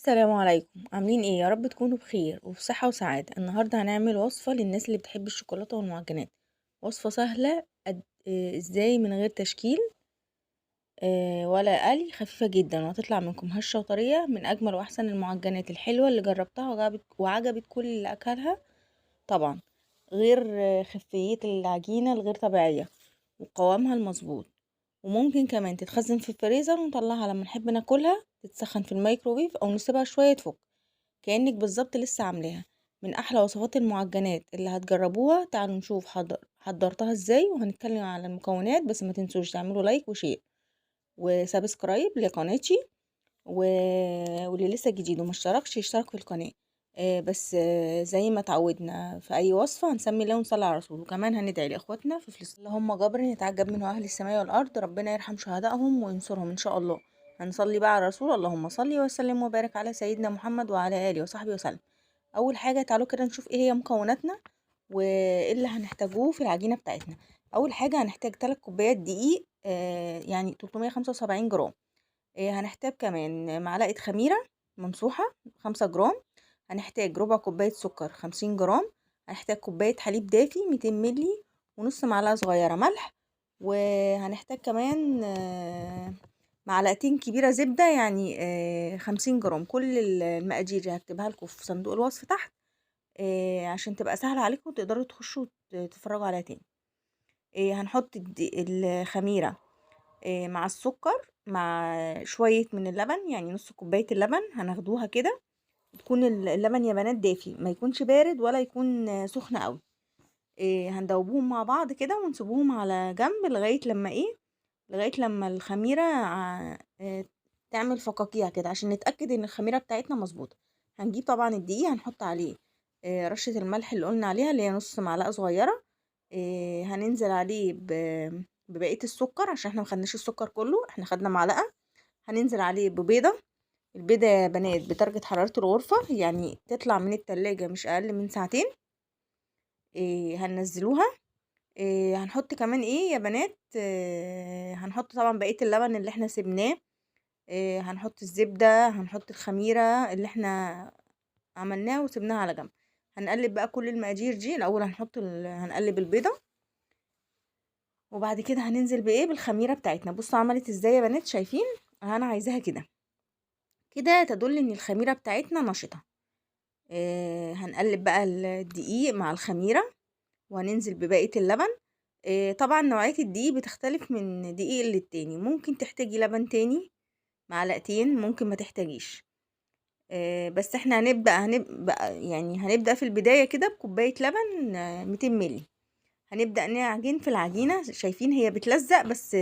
السلام عليكم، عاملين ايه؟ يا رب تكونوا بخير وبصحة وسعادة. النهاردة هنعمل وصفة للناس اللي بتحب الشوكولاتة والمعجنات، وصفة سهلة ازاي من غير تشكيل ولا قلي، خفيفة جدا وهتطلع منكم هشة وطرية، من اجمل واحسن المعجنات الحلوة اللي جربتها وعجبت كل اللي اكلها، طبعا غير خفية العجينة الغير طبيعية وقوامها المظبوط، وممكن كمان تتخزن في الفريزر ونطلعها لما نحب ناكلها، تتسخن في الميكروويف او نسيبها شوية تفك كأنك بالظبط لسه عاملاها. من احلى وصفات المعجنات اللي هتجربوها. تعالوا نشوف حضرتها ازاي، وهنتكلم على المكونات، بس ما تنسوش تعملوا like و share و subscribe لقناتي، واللي لسه جديد وما اشتركش يشترك في القناة. بس زي ما اتعودنا في اي وصفه هنسمي الله ونصلي على رسوله، وكمان هندعي لاخواتنا في فلسطين اللهم جبر يتعجب منه اهل السماء والارض، ربنا يرحم شهدائهم وينصرهم ان شاء الله. هنصلي بقى على الرسول، اللهم صل وسلم وبارك على سيدنا محمد وعلى اله وصحبه وسلم. اول حاجة تعالوا كده نشوف ايه هي مكوناتنا وايه اللي هنحتاجوه في العجينة بتاعتنا. اول حاجة هنحتاج 3 كوبايات دقيق، يعني 375 جرام. هنحتاج كمان معلقه خميره ممسوحة 5 جرام، هنحتاج ربع كوباية سكر 50 جرام، هنحتاج كوباية حليب دافي 200 ملي، ونص معلقه صغيرة ملح، وهنحتاج كمان معلقتين كبيرة زبدة يعني 50 جرام. كل المقادير دي هكتبها لكم في صندوق الوصف تحت، عشان تبقى سهلة عليكم وتقدروا تخشوا تتفرجوا عليها تاني. هنحط الخميره مع السكر مع شوية من اللبن، يعني نص كوباية اللبن هناخدوها كده. تكون اللبن يا بنات دافي، ما يكونش بارد ولا يكون سخن قوي. هندوبوهم مع بعض كده ونسيبوهم على جنب لغاية لما ايه، لغاية لما الخميره تعمل فقاقيع كده، عشان نتاكد ان الخميره بتاعتنا مظبوطة. هنجيب طبعا الدقيق، هنحط عليه رشه الملح اللي قلنا عليها اللي هي نص معلقه صغيرة، هننزل عليه ببقية السكر عشان احنا ما خدناش السكر كله، احنا خدنا معلقه. هننزل عليه ببيضه، البيضة يا بنات بدرجة حرارة الغرفة، يعني تطلع من التلاجة مش اقل من ساعتين. هننزلوها. هنحط كمان ايه يا بنات، هنحط طبعا بقية اللبن اللي احنا سيبناه، هنحط الزبدة، هنحط الخميره اللي احنا عملناها وسيبناها على جنب. هنقلب بقى كل المقادير دي الاول، هنحط هنقلب البيضة، وبعد كده هننزل بايه، بالخميره بتاعتنا. بصوا عملت ازاي يا بنات، شايفين؟ انا عايزاها كده كده، تدل ان الخميره بتاعتنا نشطة. هنقلب بقى الدقيق مع الخميره، وهننزل ببقية اللبن. طبعا نوعية الدقيق بتختلف من دقيق للتاني، ممكن تحتاجي لبن تاني معلقتين، ممكن ما تحتاجيش. بس احنا هنبدا في البداية كده بكوبايه لبن 200 ملي. هنبدا نعجن في العجينة، شايفين هي بتلزق بس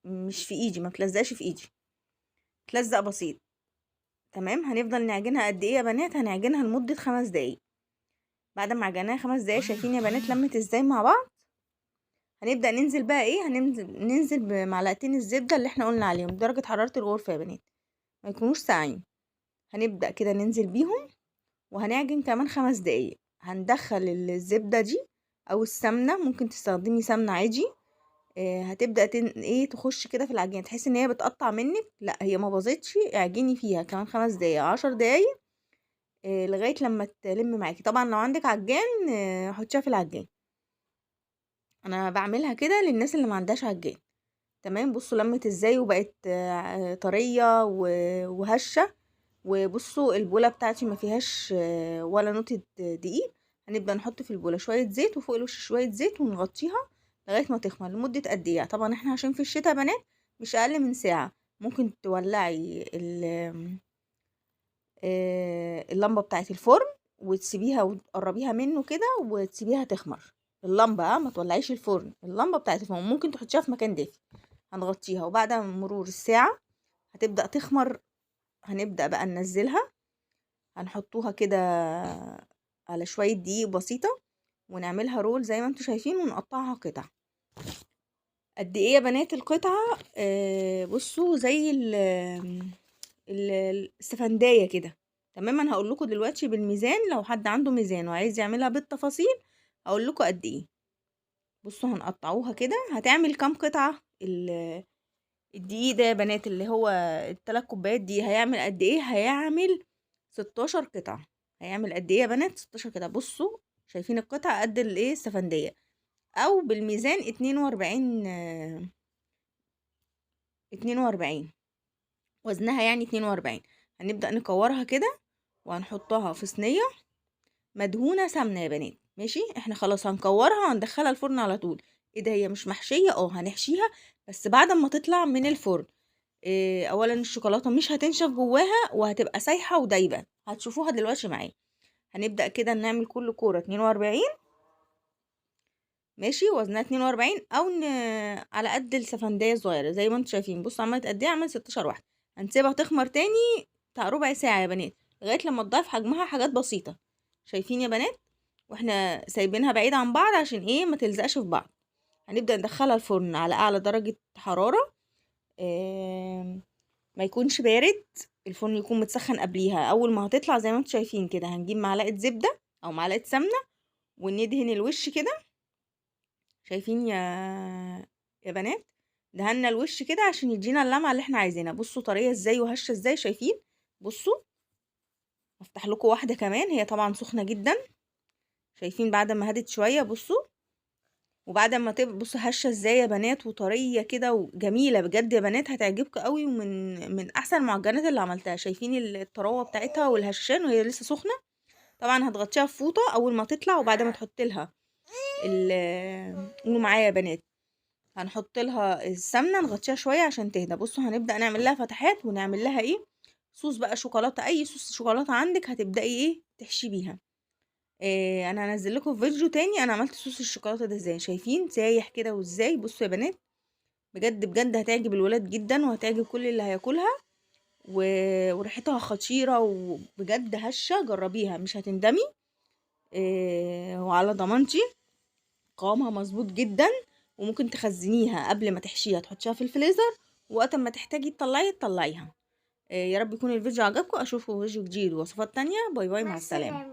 مش في ايدي، ما بتلزقش في ايدي، بتلزق بسيط. تمام. هنفضل نعجنها قد ايه يا بنات؟ هنعجنها لمدة 5 دقايق. بعد ما عجناها 5 دقايق، شايفين يا بنات لمت ازاي مع بعض؟ هنبدا ننزل بقى ايه، هننزل بمعلقتين الزبدة اللي احنا قلنا عليهم درجه حرارة الغرفة يا بنات، ما يكونوش ساقعين. هنبدا كده ننزل بيهم، وهنعجن كمان 5 دقايق. هندخل الزبدة دي او السمنة، ممكن تستخدمي سمنه عادي. هتبدا ايه تخش كده في العجينة، تحسي ان هي بتقطع منك، لا هي ما باظتش، اعجني فيها كمان 5 دقايق 10 دقايق، لغاية لما تلم معاكي. طبعا لو عندك عجان حطيها في العجان، انا بعملها كده للناس اللي ما عندهاش عجان. تمام. بصوا لمت ازاي وبقت طرية وهشه. وبصوا البوله بتاعتي ما فيهاش ولا نقطة دقيق. هنبدا نحط في البوله شوية زيت، وفوق الوش شوية زيت، ونغطيها لغاية ما تخمر لمدة قد ايه. طبعا احنا عشان في الشتاء بنات مش اقل من ساعة. ممكن تولعي اللمبة بتاعه الفرن وتسيبيها وتقربيها منه كده وتسيبيها تخمر. اللمبة ما تولعيش الفرن، اللمبة بتاعه الفرن ممكن تحطيها في مكان دافي. هنغطيها، وبعد مرور الساعة هتبدا تخمر. هنبدا بقى ننزلها، هنحطوها كده على شوية دقيق بسيطة، ونعملها رول زي ما انتم شايفين، ونقطعها قطع. قد ايه يا بنات القطعة؟ بصوا زي السفندايه كده. تمام. انا هقول لكم دلوقتي بالميزان، لو حد عنده ميزان وعايز يعملها بالتفاصيل هقول لكم قد ايه. بصوا هنقطعوها كده، هتعمل كام قطعه الدقيق ده يا بنات اللي هو ال3 كوبايات دي؟ هيعمل قد ايه؟ هيعمل 16 قطعة. هيعمل قد ايه يا بنات؟ 16 قطعة. بصوا شايفين القطعة قد الايه السفندية، او بالميزان 42، 42 وزنها، يعني 42. هنبدأ نكورها كده وهنحطها في صينية مدهونة سمنة يا بنات. ماشي، احنا خلاص هنكورها وهندخلها الفرن على طول. ايه ده، هي مش محشية؟ هنحشيها بس بعد ما تطلع من الفرن. اولا الشوكولاتة مش هتنشف جواها وهتبقى سايحة ودايبة، هتشوفوها دلوقتي معايا. هنبدأ كده نعمل كل كورة 42، ماشي، وزنها 42 او على قد السفندية الصغيرة زي ما انتم شايفين. بصوا عملت قد ايه، عملت 16 واحدة. هنسيبها تخمر تاني بتاع ربع ساعة يا بنات، لغاية لما تضاعف حجمها حاجات بسيطة. شايفين يا بنات؟ واحنا سايبينها بعيد عن بعض عشان ايه؟ ما تلزقش في بعض. هنبدأ ندخلها الفرن على اعلى درجة حرارة، ما يكونش بارد، الفرن يكون متسخن قبليها. اول ما هتطلع زي ما انتم شايفين كده هنجيب معلقة زبدة او معلقة سمنة وندهن الوش كده. شايفين يا بنات؟ دهنا الوش كده عشان يدينا اللمعة اللي احنا عايزينها. بصوا طرية ازاي وهشة ازاي، شايفين؟ بصوا افتح لكم واحدة كمان، هي طبعا سخنة جدا. شايفين بعد ما هدت شوية؟ بصوا، وبعد ما بصوا هشة ازاي يا بنات وطرية كده وجميلة بجد يا بنات، هتعجبكم قوي، ومن احسن المعجنات اللي عملتها. شايفين الطراوة بتاعتها والهشان وهي لسه سخنة. طبعا هتغطيها في فوطة اول ما تطلع، وبعد ما تحط لها قولوا معايا يا بنات، هنحط لها السمنة نغطيها شوية عشان تهدى. بصوا هنبدأ نعمل لها فتحات ونعمل لها ايه؟ صوص بقى شوكولاتة، اي صوص شوكولاتة عندك هتبدأي ايه؟ تحشي بيها. انا هنزل لكم فيديو تاني انا عملت صوص الشوكولاتة ده ازاي. شايفين سايح كده وازاي؟ بصوا يا بنات بجد بجد هتعجب الولاد جدا، وهتعجب كل اللي هياكلها، وريحتها خطيرة وبجد هشة. جربيها مش هتندمي. وعلى ضمانتي قوامها مظبوط جدا، وممكن تخزنيها قبل ما تحشيها، تحطيها في الفريزر، وقت ما تحتاجي تطلعيها. يا رب يكون الفيديو عجبكم. اشوفكم في فيديو جديد ووصفات تانية. bye bye، مع السلامة.